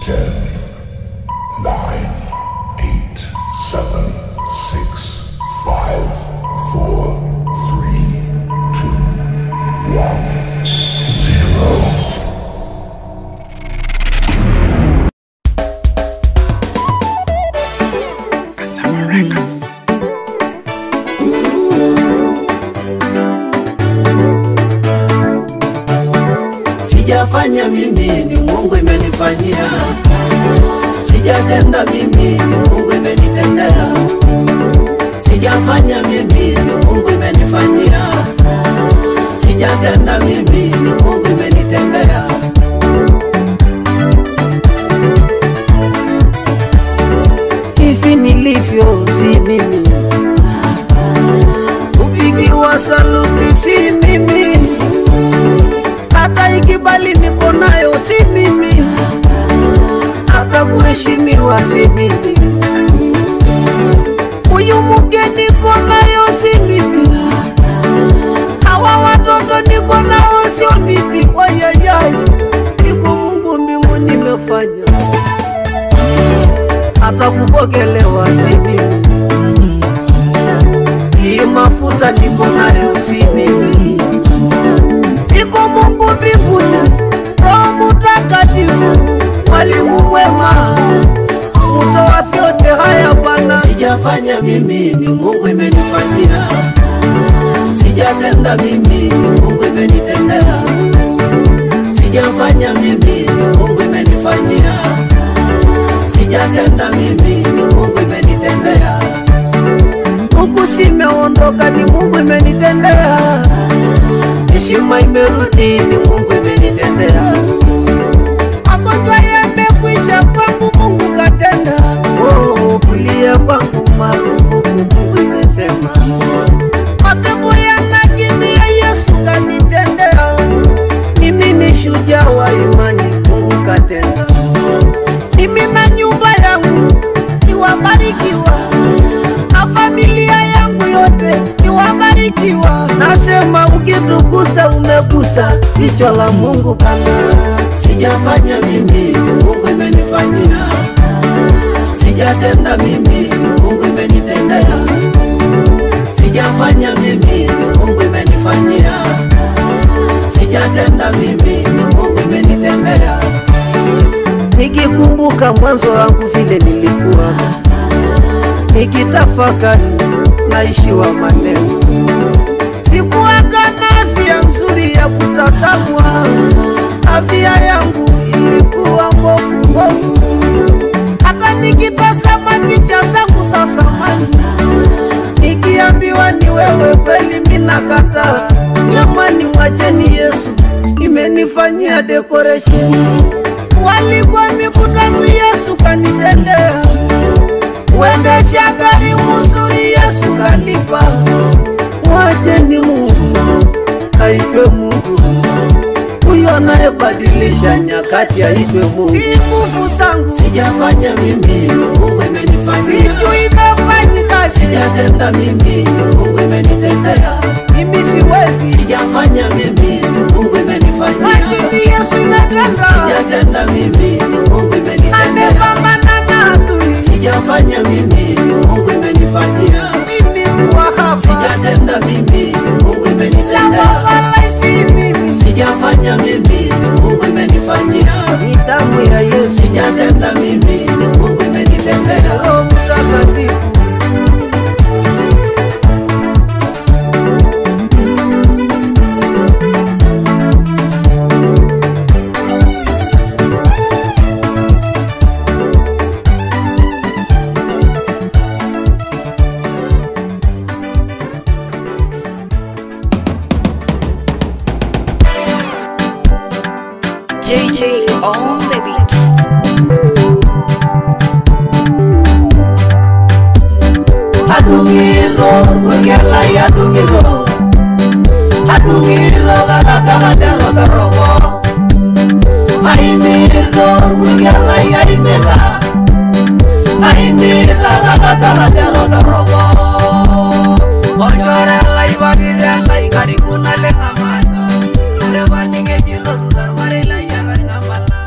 10, 9, 8, 7, 6, 5, 4, 3, 2, 1, 0. Cassava Records. Sijafanya mimi, ni Mungu imenifanyia. Sijatenda mimi, ni Mungu imenitendea. Sijafanya mimi, ni Mungu imenifanyia. Sijatenda mimi, ni Mungu imenitendea. Hivi nilivyo si mimi, kupigiwa saluti si mimi, hata ikibali niko nayo si mimi, hata kuheshimiwa si mimi, huyu mke niko nayo si mimi, hawa watoto niko nao sio mimi. Wayayay, niko Mungu mbinguni nimefanya, hata kupokelewa si mimi, hii mafuta niko nayo si mimi. Iko Mungu mbinguni, Roho Mtakatifu, mwalimu mwema, mtoa vyote haya Bwana. Sijafanya mimi, ni Mungu imenifanyia. Sijatenda mimi, ni Mungu imenitendea. Sijafanya mimi, ni Mungu imenifanyia. Sijatenda mimi, ni Mungu imenitendea. Huku simeondoka, ni Mungu imenitendea. Heshima imerudi, ni Mungu imenitendea. Magonjwa yamekwisha kwangu, Mungu katenda. Oh, kulia kwangu marufuku, Mungu imesema. Mapepo yanakimbia, Yesu kanitendea. Mimi ni shujaa wa imani, Mungu katenda. Mimi na nyumba yangu ni wabarikiwa, na familia yangu yote ni wabarikiwa. Nasema ukitugusa umegusa jicho la Mungu Baba. Sijafanya mimi, ni Mungu imenifanyia. Sijatenda mimi, ni Mungu imenitendea. Sijafanya mimi, ni Mungu imenifanyia. Sijatenda mimi, ni Mungu imenitendea. Nikikumbuka mwanzo wangu vile nilikuwa, nikitafakari naishiwa maneno. Sikuwaka na afya nzuri ya kutasamwa, afya yangu ilikuwa mbovu mbovu. Hata nikitasama picha zangu za zamani, nikiambiwa ni wewe kweli mimi nakataa. Jamani, mwacheni Yesu, imenifanyia decoration. Walikuwa mikutano, Yesu kanitendea. Uendesha gari mzuri, Yesu kanipa. Mwacheni Mungu aitwe Mungu, huyo anayebadilisha nyakati aitwe Mungu. Si nguvu zangu, sijafanya mimi, Mungu imenifanyia. Sijui imefanyika, sijatenda mimi, Mungu imenitendea. Mimi siwezi, sijafanya mimi, Mungu imenifanyia. Lakini Yesu imetenda, sijatenda mimi, Mungu imenitendea. Amepambana na adui, sijafanya mimi, Mungu imenifanyia. Mimi kuwa hapa, sijatenda mimi, Mungu imenitendea. Si mimi, sijafanya mimi, Mungu imenifanyia. Ni damu ya Yesu, sijatenda mimi, Mungu imenitendea. Roho Mtakatifu. JJ on the beat. Adungiro, burgela ya adungiro. Adungiro, gara dero dorogo. Aimiro, burgela ya imela. Aimira, gara dero dorogo. Ojora la ibagire la ikaribu na lenga mata. Areva ninge jilo rudar marela ya ranga mala.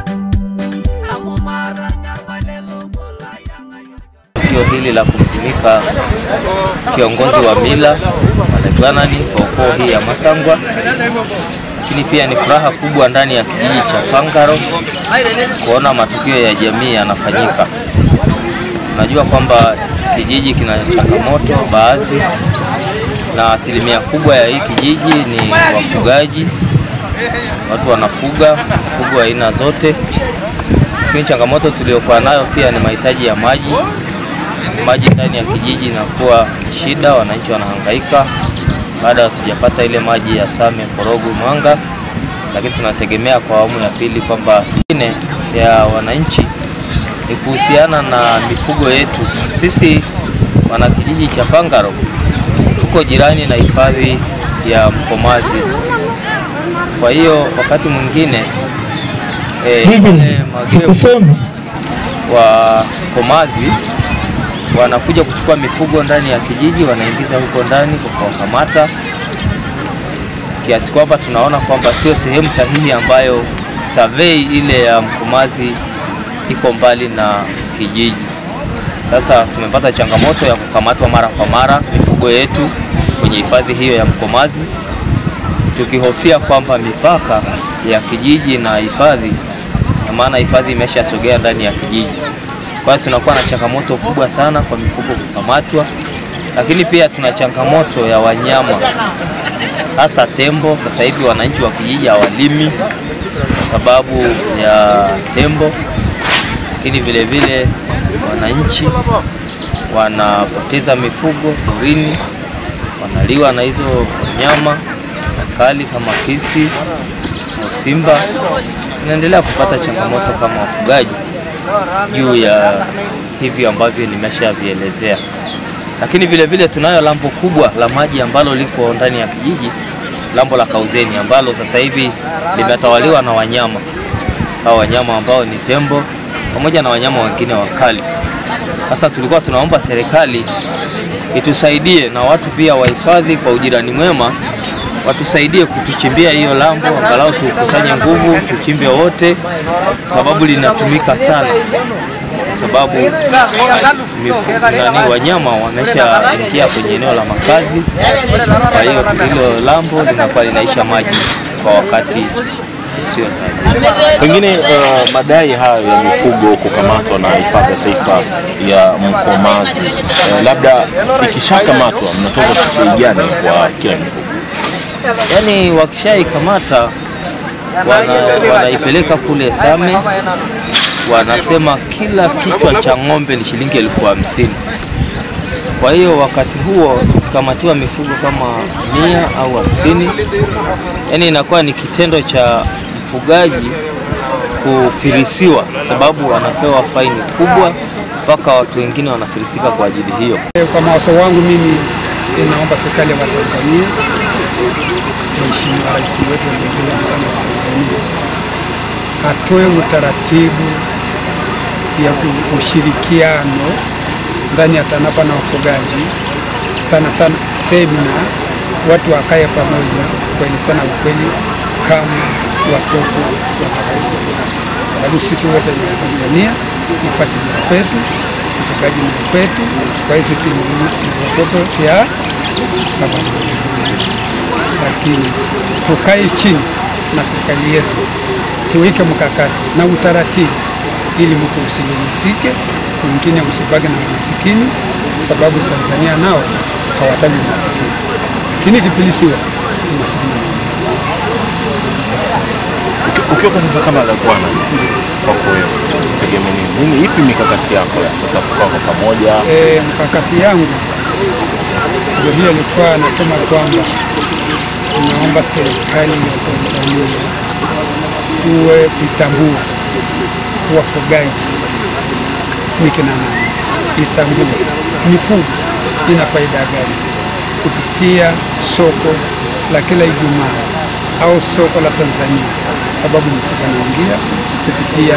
tukio hili la kumzimika kiongozi wa mila Malaigwanani kwa ukoo hii ya Masangwa. Lakini pia ni furaha kubwa ndani ya kijiji cha Pangaro kuona matukio ya jamii yanafanyika. Tunajua kwamba kijiji kina changamoto baadhi, na asilimia kubwa ya hii kijiji ni wafugaji. Watu wanafuga mifugo aina zote. Lakini changamoto tuliyokuwa nayo pia ni mahitaji ya maji. Maji ndani ya kijiji inakuwa shida, wananchi wanahangaika. Baada hatujapata ile maji ya Same, Korogo, Mwanga, lakini tunategemea kwa awamu ya pili kwamba nyingine ya wananchi ni kuhusiana na mifugo yetu. Sisi wanakijiji cha Pangaro tuko jirani na hifadhi ya Mkomazi. Kwa hiyo wakati mwingine sikusoma wa Mkomazi wanakuja kuchukua mifugo ndani ya kijiji, wanaingiza huko ndani kwa kuwakamata, kiasi kwamba tunaona kwamba sio sehemu sahihi ambayo survey ile ya Mkomazi iko mbali na kijiji. Sasa tumepata changamoto ya kukamatwa mara kwa mara mifugo yetu kwenye hifadhi hiyo ya Mkomazi, tukihofia kwamba mipaka ya kijiji na hifadhi, na maana hifadhi imeshasogea ndani ya kijiji. Kwa hiyo tunakuwa na changamoto kubwa sana kwa mifugo kukamatwa. Lakini pia tuna changamoto ya wanyama, hasa tembo. Sasa hivi wananchi wa kijiji hawalimi kwa sababu ya tembo. Lakini vile vile wananchi wanapoteza mifugo porini, wanaliwa na hizo wanyama wakali kama fisi au simba. Tunaendelea kupata changamoto kama wafugaji juu ya hivi ambavyo nimeshavielezea. Lakini vile vile tunayo lambo kubwa la maji ambalo liko ndani ya kijiji, lambo la Kauzeni, ambalo sasa hivi limetawaliwa na wanyama. Hao wanyama ambao ni tembo pamoja na wanyama wengine wakali. Sasa tulikuwa tunaomba serikali itusaidie na watu pia wahifadhi kwa ujirani mwema watusaidie kutuchimbia hiyo lambo, angalau tukusanye nguvu tuchimbe wote, sababu linatumika sana, kwa sababu wanyama wameshaingia kwenye eneo la makazi. Kwa hiyo hilo lambo linakuwa linaisha maji kwa wakati usio tayari. Pengine madai hayo ya mifugo kukamatwa na hifadhi ya taifa ya Mkomazi, labda ikishakamatwa mnatoza kiasi gani kwa kila mifugo? Yaani wakishaikamata wanaipeleka kule Same, wanasema kila kichwa cha ng'ombe ni shilingi 50,000. Kwa hiyo wakati huo tukikamatiwa mifugo kama 100 au 50, yani inakuwa ni kitendo cha mfugaji kufilisiwa, sababu anapewa faini kubwa mpaka watu wengine wanafilisika kwa ajili hiyo. Kwa mawazo wangu mimi naomba serikali ya Tanzania, Mheshimiwa Rais wetu wa Jamhuri ya Muungano wa Tanzania atoe utaratibu ya ushirikiano ndani ya TANAPA na wafugaji, sana sana semina, watu wakae pamoja kuelezana ukweli kama watoto wa baba. Sababu sisi wote ni Tanzania, nafasi ni kwetu, ufugaji ni kwetu, kwa hiyo sisi ni watoto ya baba. Lakini tukae chini na serikali yetu, tuweke mkakati na utaratibu ili mtu usinyanyasike, mwingine usibaki na umasikini, sababu Tanzania nao hawataki umasikini. Lakini kipilisiwa umasikini. Ukiwa sasa kama Laigwana kwako wewe, tegemea nini? Ipi mikakati yako ya sasa kwa pamoja? Mkakati yangu ndio hiyo, nilikuwa nasema kwamba naomba serikali ya Tanzania tuwe itambue wafugaji ni kina nani, itambue mifugo ina faida gani kupitia soko la kila Ijumaa au soko la Tanzania, sababu mifugo inaingia kupitia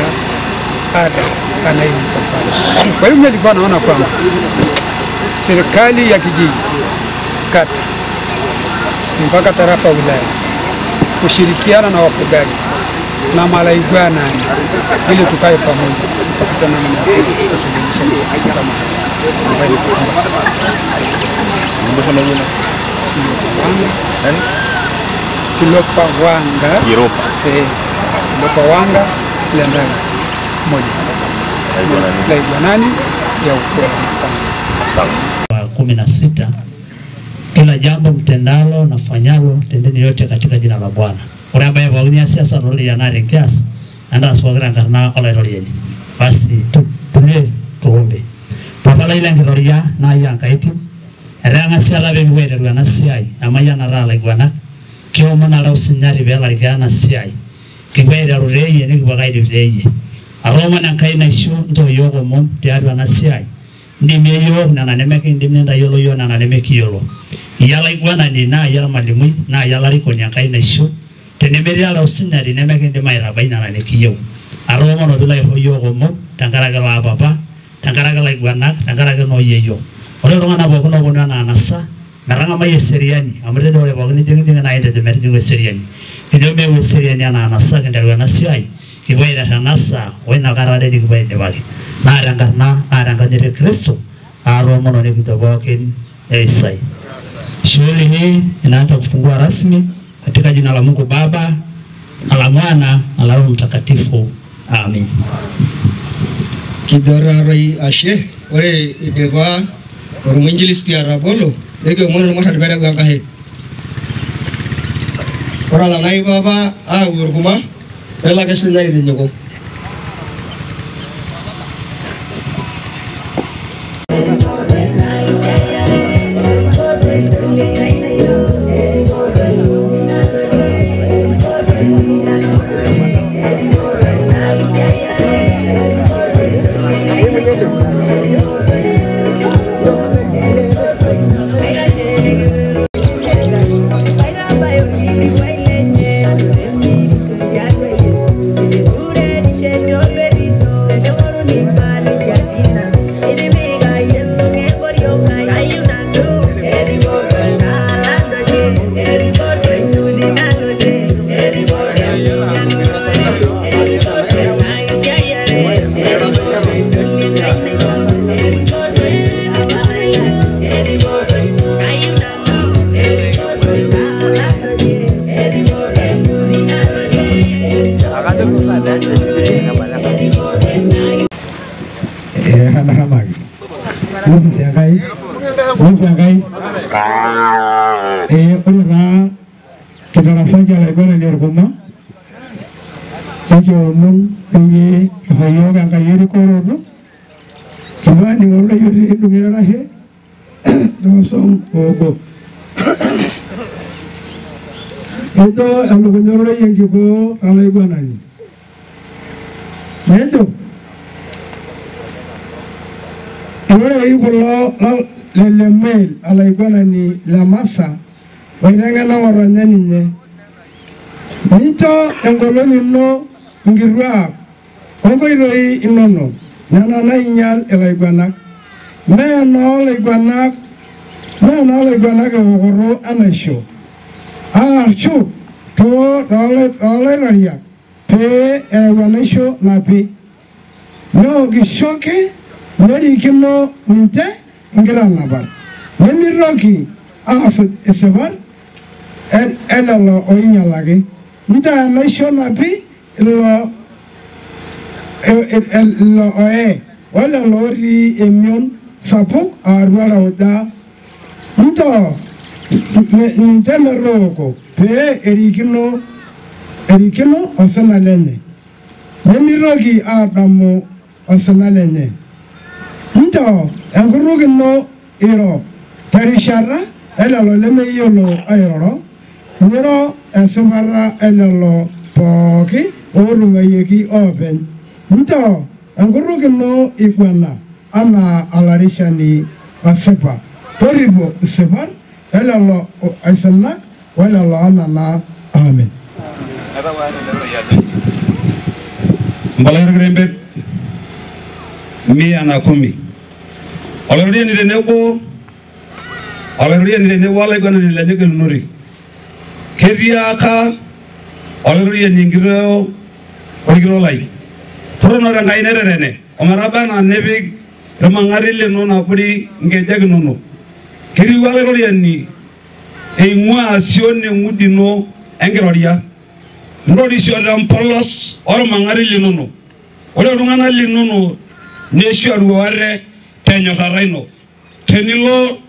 ada anayolipa pale. Kwa hiyo nilikuwa naona kwamba serikali ya kijiji, kata mpaka tarafa, wilaya kushirikiana na wafugaji na Malaigwana ili tukae pamoja kutafuta namna ya kusuluhisha matatizo kama haya. ambayo inatukumba sasa. Kumbusha majina. Nani? Kilopa Wanga. Kiropa. Kilopa Wanga Lendana moja. Laiguanani ya ukoo wa Masangwa. Sawa. 16 kila jambo mtendalo na fanyalo tendeni yote katika jina la Bwana. Ore ambaye pookin siasa roli ya nare kias anda sipogira enkarna olairorieni. Basi tulie tuombe. Baba lai lenkiroria naa iyie Enkai etang'asi ala pee kipuo aiteru ena siai emayianata ilaiguanak kiomon ara osinyati pee elarikoo ena siai kipuo aiteru teeyie nikipuo ake aidip teeyie. Atoomon Enkai naisho nchoo yiok omon tiatua ena siai ndimie yiok nena nemekindim nintayiolo yiok nena nemekiyiolo. Iyie olaiguanani naa iyie ormalimui naa iyie olarikoni Enkai naisho tenemetii ara osinyati nemekindim aitabai nena nikiyieu. Atoomono piilo aisho yiok omon tenkaraki loo papa tenkaraki ilaiguanak tenkaraki noo yieyiok. Ore iltung'anak pookin ooponu enaa anasa metang'amai eseriani amu tejo ore pookin nijing'ijing'i naa intejo metijing'u eseriani. Kijo meeu eseriani enaa anasa kinteru ena siai kipuo aiter ena saa oina kata ade nikipuo aidipaki. Naa tenkarna naa tenkanyit e Kristo aatoomono nikijo pookin eisai. Shughuli hii inaanza kufungua rasmi katika jina la Mungu Baba na la Mwana na la Roho Mtakatifu. Amin. Kidorarai ashe ore idipa ormwinjilisti Arabolo nikiomon ormurrani pereku Enkai. Ore olanai papa aau orkurma nelo ake sinye aitinyiku. Ore taa kitarasaki olaiguanani orkurma nikiomon peyie isho yiok Enkai erikoroto kipuo aaning ororei otii endung'et erashe toosom oobo. Ejo elukunya ororei enkikoo tolaiguanani nejo irorei kulo le Lemuel olaiguanani le Masa oiteng'ena ng'otonye ninye. Mincho engolon ino inkituak onkoitoi inonok nena nainyial ilaiguanak. Mee enoolaiguanak eokoto enaisho aashu toolairoriak pee eyau enaisho napi. Neokisho ake nerikino ninche inkitanapat nemitoki aasuj isipat elelo oinyialaki. Nchoo enaisho napi ilo oe olelo otii emion sapuk aatua rauja. Nchoo ninche metooko pee erikino osina lenye nemitoki aadamu osina lenye. Nchoo enkutuk ino iro terishata elelo lemeyiolo airoro niro esipata elelo pooki ootung'uayioki oopeny. Nchoo enkutuk ino iguana anaa olarishani osipa. Torripo isipat elelo aisinak olelo oonana. Amen. Empalai orkirembet 110. Olairoriani tenebo olaiguanani lenye gelunori. Ketiaka olairoriani enkitoo orkitok lai. Totona tenkai nererene ometaba enaa nipik Irmang'ati lino nabori nkejek inonok. Kiriwua Olaitoriani eing'ua asioni eng'udi ino enkiroria. Ntorisho tempolos ormang'ati linono. Ore iltung'anak linono neishoru ate tenyorrata ino. Tenilo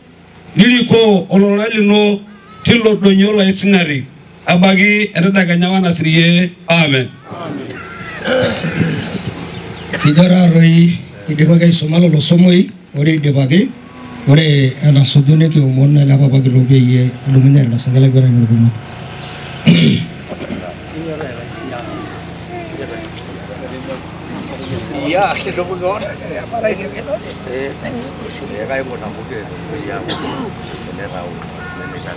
nirikoo olorora lino tilo doinyio loising'ari abaiki entedekenya wenasirie. Amen. Kijo taatoi idipaki aisuma lelo somoi, ore idipaki ore enasuju nikiomon ele papa kitok peyie edumunye ainosaki olaiguanani irkumok.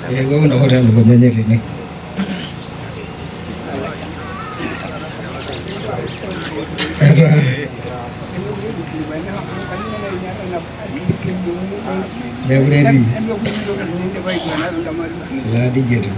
Eewuo ore elukunya enye tene. Mekure etii. Eladigero.